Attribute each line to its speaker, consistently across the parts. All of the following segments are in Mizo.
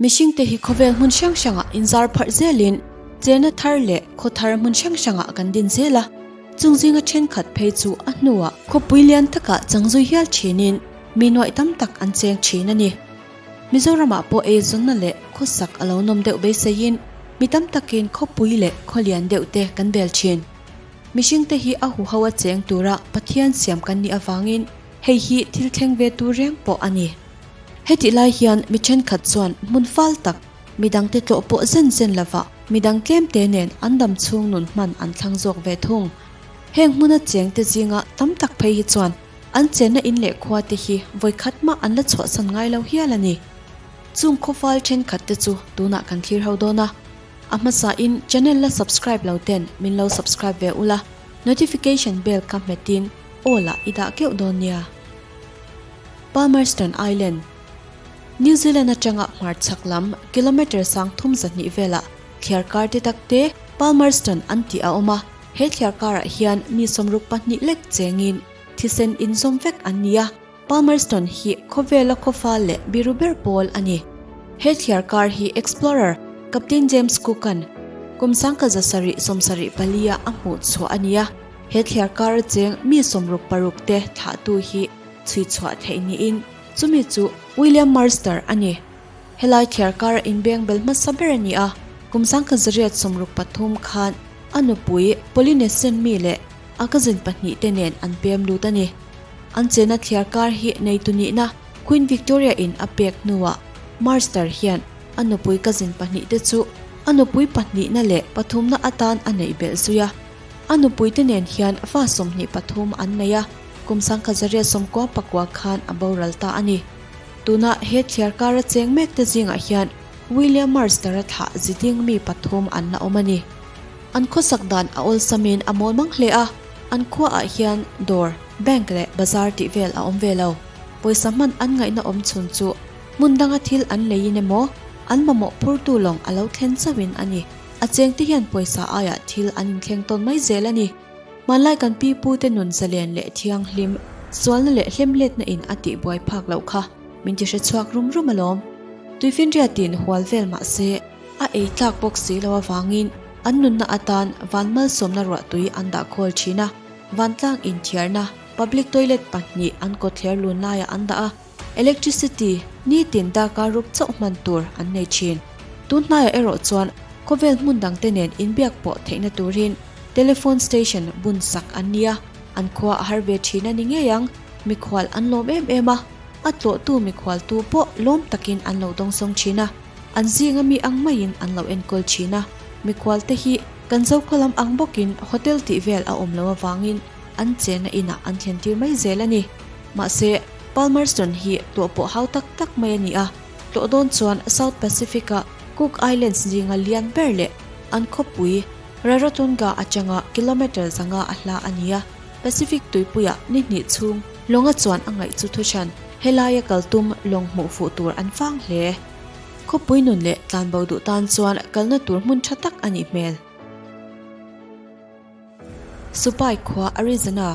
Speaker 1: Mihringte hi khawvel hmun hrang hrangah inzar pharh zelin chenna thar leh khaw thar hmun hrang hrangah kan din zel a, chung zinga thenkhat phei chu a hnuah khawpui lian takah changzui hial thinin mi nuaih tam tak an cheng thin a ni. Mizoramah pawh eizawnna leh khawsak a lo nawm deuh beiseiin mi tam takin khawpui leh khaw lian deuh te kan bel thin. Mihringte hi a huho a cheng tura Pathian siam kan nih avangin hei hi thil thleng ve tur reng pawh a ni. Hetih lai hian mi thenkhat chuan hmun fal tak, midangte tlawh pawh zen zen lovah midang tlemte nen an dam chhung nun hman an thlang zawk ve thung. Heng hmuna chengte zinga tam tak phei hi chuan an chenna in leh khua te hi vawikhat mah an la chhuahsan ngai lo hial a ni. Chung khawfal thenkhat te chu tunah kan thlir ho dawn a. A hmasa in channel la subscribe lo ten min lo subscribe ve ula, notification bell kha hmetin aw lah i dah keuh dawn nia. Palmerston Island, New Zealand atanga hmarchhak lam kilometre 32 velah thliarkar te tak te Palmerston an tih a awm a, he thliarkarah hian mi 62 lek chengin thisen inzawm vek an ni a, Palmerston hi khawvela khawfal leh biru ber pawl a ni. He thliarkar hi explorer Captain James Cook-a'n kum 1774-a a hmuh chhuah a ni a, he thliarkar cheng mi 66 te thlahtu hi chhui chhuah theih niin chumi chu William Marster a ni. Helai thliarkar a inbeng bel hmasa ber a ni a, kum 1963 khan a nupui Polynesian mi leh a cousin pahnih te nen an pem lut a ni. An chena thliarkar hi neitu nihna Queen Victoria in a pek hnuah Marster hian a nupui cousin pahnih te chu a nupui pahnihna leh pathumna atan a neih belh zui a. A nupui te nen hian fa 23 an nei a, kum 1999 khan a boral ta a ni. Tuna he thliarkara cheng mek te zingah hian William Marster-a thlah ziding mi pathum an la awm a ni. An khawsak dan a awlsamin a mawl mang hle a, an khuaah hian dawr, bank leh bazar tih vel a awm ve lo. Pawisa hman an ngaihna awm chhun chu hmun danga thil an leiin emaw, an mamawh phurtu lawng a lo thlen chauhin a ni. A chengte hian pawisa aiah thil an inthleng tawn mai zel a ni. Hmanlai kan pi pute nun zalen leh thianghlim, sualna leh hlemhletna in a tih buai phak loh kha min ti hre chhuak rum rum alawm. Tuifinriatin hual vel mah se a ei tlak bawk si lo avangin an nunna atan van malsawmna ruahtui an dah khawl thin a, vantlang inthiarna, public toilet pahnih an kawtthler lun laiah an dah a, Electricity nitin darkar ruk chauh hman tur an nei thin. Tun hnaiah erawh chuan khawvel hmun dangte nen inbiak pawh theihna turin telephone station bun sak an ni a, an khua a har ve thin a ni ngei ang. Mikhual an lawm em em a, a tlawhtu mikhualtu pawh lawm takin an lo dawngsawng thin a, an zinga mi ang maiin an lo enkawl thin a. Mikhualte hi kan Zokhaw lam ang bawkin hotel tih vel a awm loh avangin an chenna inah an thlentir mai zel a ni. Mahse, Palmerston hi tlawh pawh hau tak tak mai a ni a, tlawh dawn chuan South Pacific-a Cook Islands zinga lian ber leh an khawpui Rarotonga atanga kilometre 500 a hla a ni a, Pacific tuipuiah ni hnih chhung lawnga chuan a ngaih chu thuhran helaia kal tum lawng hmuh fuh tur an vang hle. Khawpui nun leh tlanbo duh tan chuan kalna tur hmun tha tak a nih hmel. Supai khua Arizona.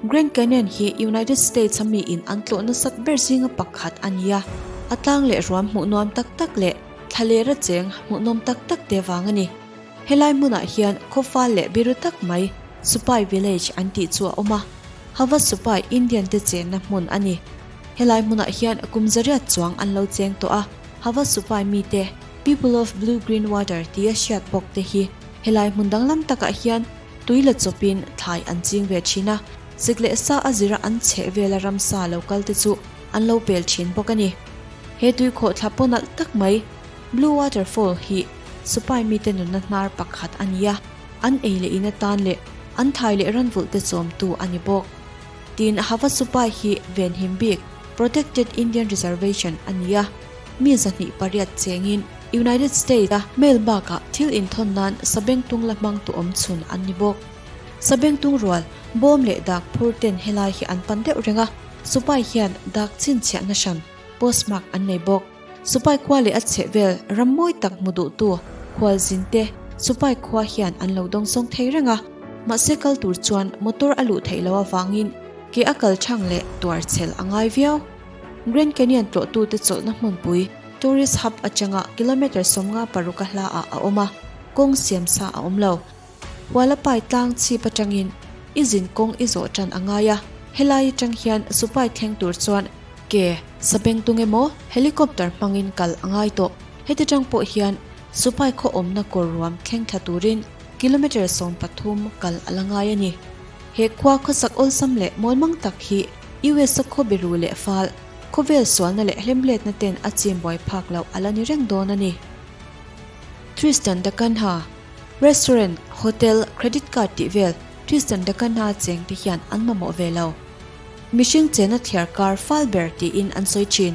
Speaker 1: Grand Canyon hi United States a mi in an tlawh nasat ber zinga pakhat a ni a, a tlang leh ruam hmuhnawm tak tak leh thlalera cheng hmuhnawm tak tak te vang a ni. Helai hmunah hian khawfal leh biru tak mai Supai Village an tih chu a awm a, Havasupai Indian te chenna hmun a ni. Helai hmunah hian kum zariat chuang an lo cheng tawh a, Havasupai mite People of Blue Green Water tia hriat bawk te hi helai hmun danglam takah hian tui la chawpin thlai an ching ve thin a, sik leh sa a zira an chheh vela ramsa lo kal te chu an lo pel thin bawk a ni. He tui khawhthla paw nalh tak mai Blue Waterfall hi Supai mite nunna hnar pakhat a ni a, an ei leh in atan leh an thai leh ranvulh te chawmtu a ni bawk. Tin, Havasupai hi venhim bik, Protected Indian Reservation, a ni a, mi 28 chengin United States a mail bakah thil inthawn nan sabengtung la hmang tu awm chhun an ni bawk. Sabengtung rual, bawm leh dak phur ten helai hi an pan deuh reng a, Supai hian dak chhinchhiahna hran, postmark, an nei bawk. Supai khua leh a chheh vel ram mawi tak hmu duhtu khualzin te Supai khua hian an lo dawngsawng thei reng a, mahse kal tur chuan motor a luh theih loh avangin ke a kal thang leh tuar chhel a ngai viau. Grand Canyon tlawhtute chawlhna hmunpui. tourist hub atanga kilometre 56 a hlaah a awm a, kawng siam sa a awm lo. Hualapai tlang chhip atangin i zin kawng i zawh tan a ngai a, helai atang hian Supai thleng tur chuan ke, sabengtung emaw helicopter hmangin kal a ngai tawh. Heti tang pawh hian Supai khaw awmna kawr ruam thleng thla turin kilometre 13 kal a la ngai a ni. He khua khawsak awlsam leh mawlmang tak hi US a khaw biru leh fal, khawvel sualna leh hlemhletna ten a chim buai phak loh a la ni reng dawn a ni. Tristan da Cunha, Restaurant, Hotel, Credit Card tih vel Tristan da Cunha cheng te hian an mamawh ve lo. Mihring chena thliar kar fal ber tiin an sawi thin.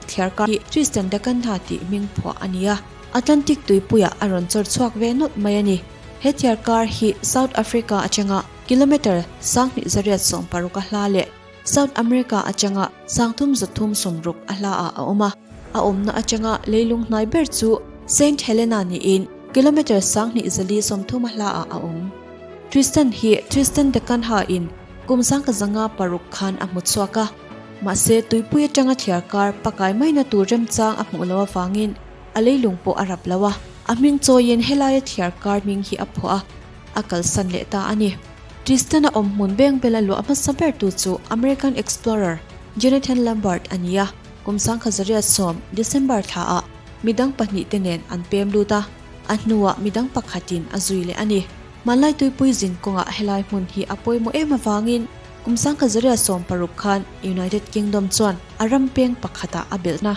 Speaker 1: Thliar kar hi Tristan da Cunha tih hming phuah a ni a, Atlantic tuipuiah a rawn chawr chhuak ve nawlh mai a ni. He thliar kar hi South Africa atanga kilometre 2860 a hla leh South America atanga 3360 a hla ah a awm a. A awmna atanga leilung hnai ber chu Saint Helena niin kilometre 2430 a hla ah a awm. Tristan hi Tristan da Cunha in kum 1906 khan a hmu chhuak a, mahse tuipui atanga thliar kar pakai maina tur remchang a hmuh loh avangin a leilung pawh a rap lo a, a hming chawiin helaia thliar kar hming hi a phuah a, a kalsan leh ta a ni. Tristan-a awm hmun beng bela luah hmasa ber tu chu American explorer Jonathan Lambert a ni a, kum 1910 December thlaah midang pahnih te nen an pem lut a, a hnuah midang pakhatin a zui leh a ni. Hmanlai tuipui zin kawngah helai hmun hi a pawimawh em avangin kum 1916 khan United Kingdom chuan a ram peng pakhatah a belhna.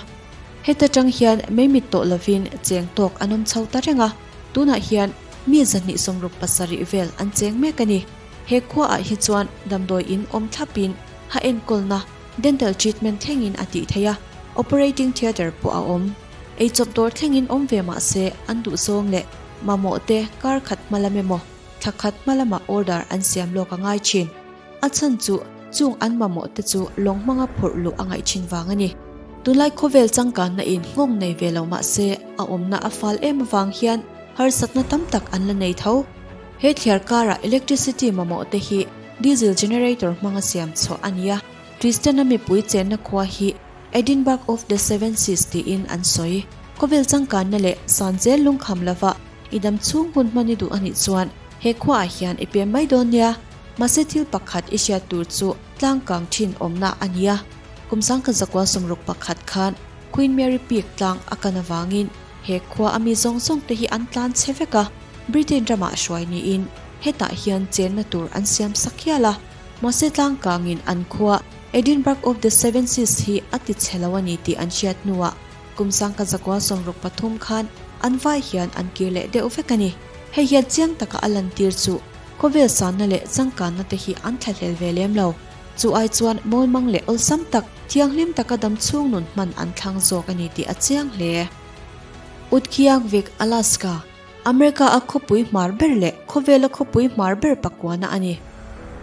Speaker 1: Heta tang hian mei mit tawh lovin cheng tawk an awm chho ta reng a, tunah hian mi 267 vel an cheng mek a ni. He khuaah hi chuan damdawi in awm thlapin ha enkawlna, dental treatment thlengin a tih theih a, operating theatre pawh a awm. Eichawp dawr thlengin awm ve mah se an duhzawng leh mamawh te kar khat hma lam emaw thla khat hma lamah order an siam lawk a ngai thin. A chhan chu chung an mamawh te chu lawng hmanga phurh luh a ngaih thin vang a ni. Tunlai khawvel changkanna in nghawng nei ve lo mah se a awmna a fal em avang hian harsatna tam tak an la nei tho. He thliar karah electricity mamawh te hi diesel generator hmanga siam chhuah a ni a, Tristan-a mipui chenna khua hi Edinburgh of the Seven Seas tiin an sawi. Khawvel changkanna leh san zel lungkham lova i dam chhung hun hman i duh a nih chuan he khuaah hian i pem mai dawn nia. Mahse thil pakhat i hriat tur chu tlangkang thin awmna a ni a. Kum 1961 khan Queen Mary Peak tlang a kan avangin he khua a mi zawng zawng te hi an tlan chhe vek a, Britain ramah hruai niin hetah hian chenna tur an siam sak hial a. Mahse tlangkangin an khua Edinburgh of the Seven Seas hi a ti chhe lo a ni tih an hriat hnuah kum 1963 khan an vai hian an kir leh deuh vek a ni. Hei hian chiang taka a lantir chu khawvel sanna leh changkanna te hi an thlahlel ve lem lo. Chu ai chuan mawlmang leh awlsam tak, thianghlim taka dam chhung nun hman an thlang zawk a ni tih a chiang hle. Utqiagvik, Alaska, America a khawpui hmar ber leh khawvela khawpui hmar ber pakuana a ni.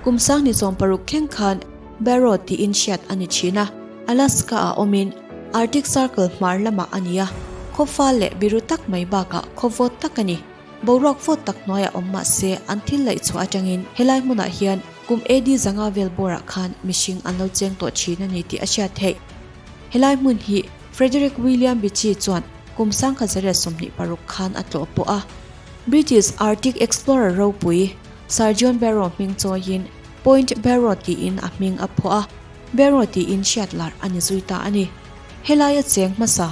Speaker 1: Kum 2016 thleng khan Barrow tiin hriat a ni thin a, Alaska ah awmin Arctic Circle hmar lamah a ni a, khaw fal leh biru tak mai bakah khaw vawt tak a ni. Boruak vawt tak hnuaiah awm mah se an thil laih chhuah atangin helai hmunah hian kum AD 500 vel bawrah khan mihring an lo cheng tawh thin a ni tih a hriat theih. Helai hmun hi Frederick William Beechey chuan kum 1926 khan a tlawh pawh a. British Arctic explorer ropui Sir John Barrow hming chawiin Point Barrow tiin a hming a phuah a, Barrow tiin hriat larh a ni zui ta a ni. Helaia cheng hmasa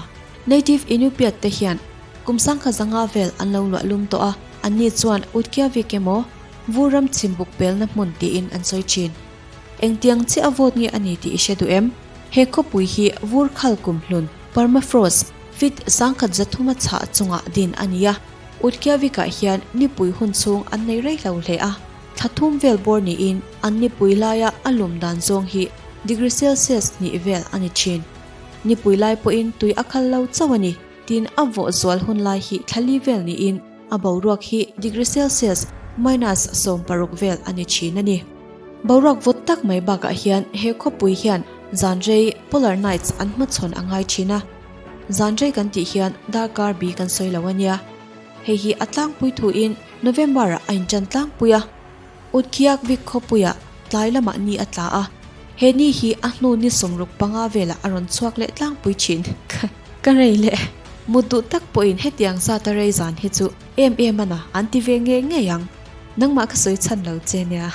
Speaker 1: Native Inupiat te hian kum 1500 vel an lo luah lum tawh a, anni chuan Utqiagvik emaw vur ram chhim buk pelna hmun tiin an sawi thin. Engtiang chiah a vawt nge a ni tih i hre duh em? He khawpui hi vur khal kum hlun, permafrost, feet 1300 a chhah chungah din a ni a. Utqiagvik-ah hian nipui hun chhung an nei rei lo hle a, thla thum vel bawr niin an nipui laia a lum dan zawng hi degree Celsius hnih vel a ni thin. Nipui lai pawhin tui a khal lo chauh a ni. Tin, a vawh zual hun lai hi thla li vel niin a boruak hi degree Celsius minus 16 vel a ni thin a ni. Boruak vawt tak mai bakah hian he khawpui hian zan rei, polar nights, an hmachhawn a ngai thin a. Zan rei kan tih hian darkar bi kan sawi lo a nia. Hei hi a tlangpui thuin November-ah a inṭan tlangpui a. Utqiagvik khawpuiah tlai lamah ni a tla a, he ni hi a hnu ni 65 velah a rawn chhuak leh tlangpui thin. Ka rei leh mut duh tak pawhin hetiang zata rei zan hi chu em em a na an ti ve ngei ngei ang. Nangmah ka sawi chhan lo che nia.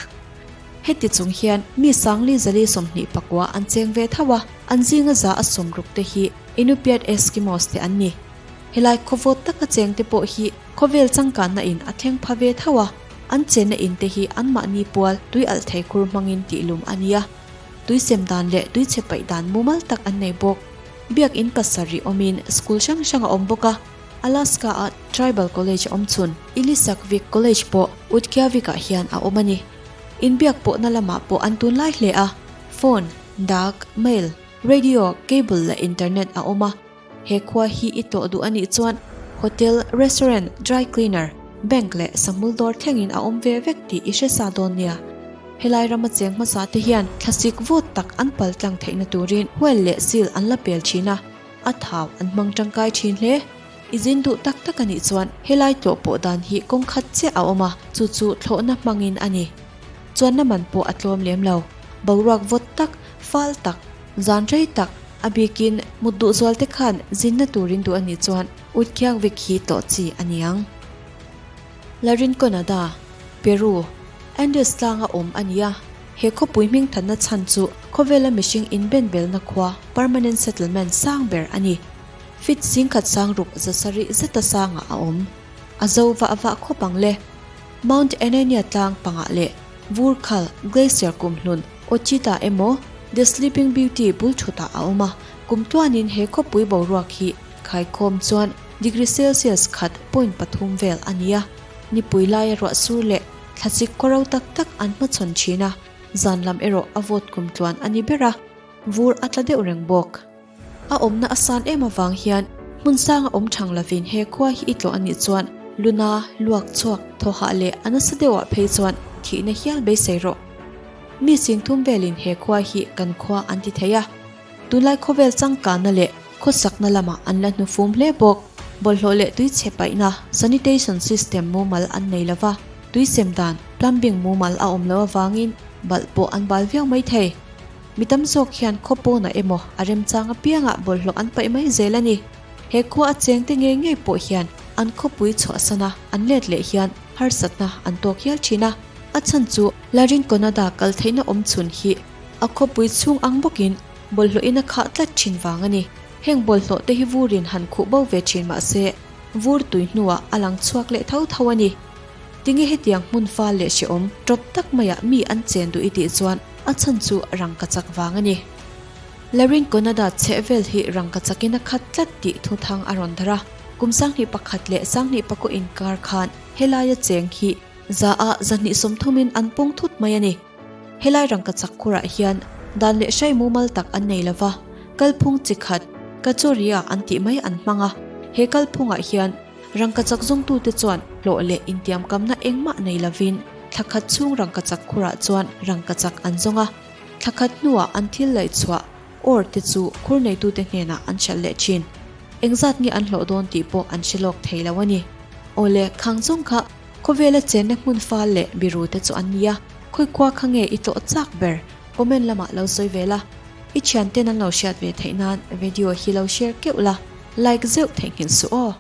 Speaker 1: Heti chung hian mi sangli zali 24 an cheng ve tho a, an zinga za a 60 te hi Inupiat Eskimos te an ni. Helai khawvawt taka cheng te pawh hi khawvel changkanna in a thleng pha ve tho a, an chenna in te hi anmahni pual tui alh thei khur hmangin tihlum a nia. Tui sem dan leh tui chhe paih dan mumal tak an nei bawk. Biakin pasarih awmin school hrang hrang a awm bawk a, Alaska-a Tribal College awm chhun Ilisakvik College pawh Utqiagvik-ah hian a awm a ni. Inbiak pawhna lamah pawh an tunlai hle a, phone, dak, mail, radio, cable leh internet a awm a. He khua hi i tlawh duh a nih chuan hotel, restaurant, dry cleaner, bank leh sahmul dawr thlengin a awm ve vek tih i hre sa dawn nia. Helai rama cheng hmasa te hian thlasik vawt tak an pal tlang theihna turin whale leh seal an la pel thin a, a thau an hmang tangkai thin hle. I zin duh tak tak a nih chuan helai tlawh pawh dan hi kawng khat chiah a awm a, chu chu thlawhna hmangin a ni. Chuanna man pawh a tlawm lem lo. Boruak vawt tak, fal tak, zan rei tak, a bikin mut duh zual te khan zinna turin duh a nih chuan Utqiagvik hi tlawh chi a ni ang. La Rinconada, Peru, Andes tlanga awm a ni a, he khawpui hmingthanna chhan chu khawvela mihring inbenbelna khua, permanent settlement, sang ber a ni. Feet singkhat sangruk zasarih zeta sangah a awm. A zo vah vah khawp ang le. Mount Anania tlang pangah leh Vurkhal Glacier kumhlun Ochita emaw The Sleeping Beauty bul thutah a awm a, kum tluanin he khawpui boruak hi Khaikhawm chuan degree Celsius khat point pathum vel a ni a, nipui laia ruah sur leh thlachik kawro tak tak an hmachhawn thin a, zan lam erawh a vawt kum tluan a ni ber a, vur a tla deuh reng bawk. A awmna a san em avang hian hmun sanga awm thang lovin he khua hi i tlawh a nih chuan luna, luak chhuak, thawhah leh a nasa deuhah phei chuan thihna hial beisei rawh. Mi singthum velin he khua hi kan khua an ti thei a. Tunlai khawvel changkanna leh khawsakna lamah an la hnufum hle bawk. Bawlhhlawh leh tuichhe paihna, sanitation system, mumal an nei lo va, tui sem dan, plumbing, mumal a awm loh avangin balh pawh an bal viau mai thei. Mi tam zawk hian khaw pawnah emaw a remchang apiangah bawlhhlawh an paih mai zel a ni. He khua a chengte ngei ngei pawh hian an khawpui chhuahsana an let leh hian harsatna an tawk hial thin a. A chhan chu La Rinconada kal theihna awm chhun hi A khawpui chhung ang bawkin bawlhhlawhin a khah tlat thin vang a ni. Heng bawlhhlawh te hi vurin han khuh bo ve thin mah se, vur tui hnuah a lang chhuak leh tho tho a ni. Tinge hetiang hmun fal leh hrehawm tawp tak maiah mi an chen duh i tih chuan a chhan chu rangkachak vang a ni. Larinconada chhehvel hi rangkachakin a khat tlat tih thuthang a rawn darh a. Kum 21 leh 29 inkar khan helaia cheng hi za ah 230 in an pung thut mai a ni. Helai rangkachak khurah hian dan leh hrai mumal tak an nei lova, kalphung chi khat, Kachoria an tih mai an hmang a. He kalphungah hian rangkachak zawngtute chuan hlawh leh intiamkamna engmah nei lovin thla khat chhung rangkachak khurah chuan rangkachak an zawng a. Thla khat hnuah an thil laih chhuah, ore, te chu khur neitute hnenah an hralh leh thin. Engzat nge an hlawh dawn tih pawh an hre lawk thei lo a ni. Awle, khang zawng kha Khawvela chenna hmun fal leh biru te chu an nia, khawi khua kha nge i tlawh chak ber? Comment lamah lo sawi ve la. I thianten an lo hriat ve theih nan video hi lo share keuh la, like zeuh theihnghilh suh aw.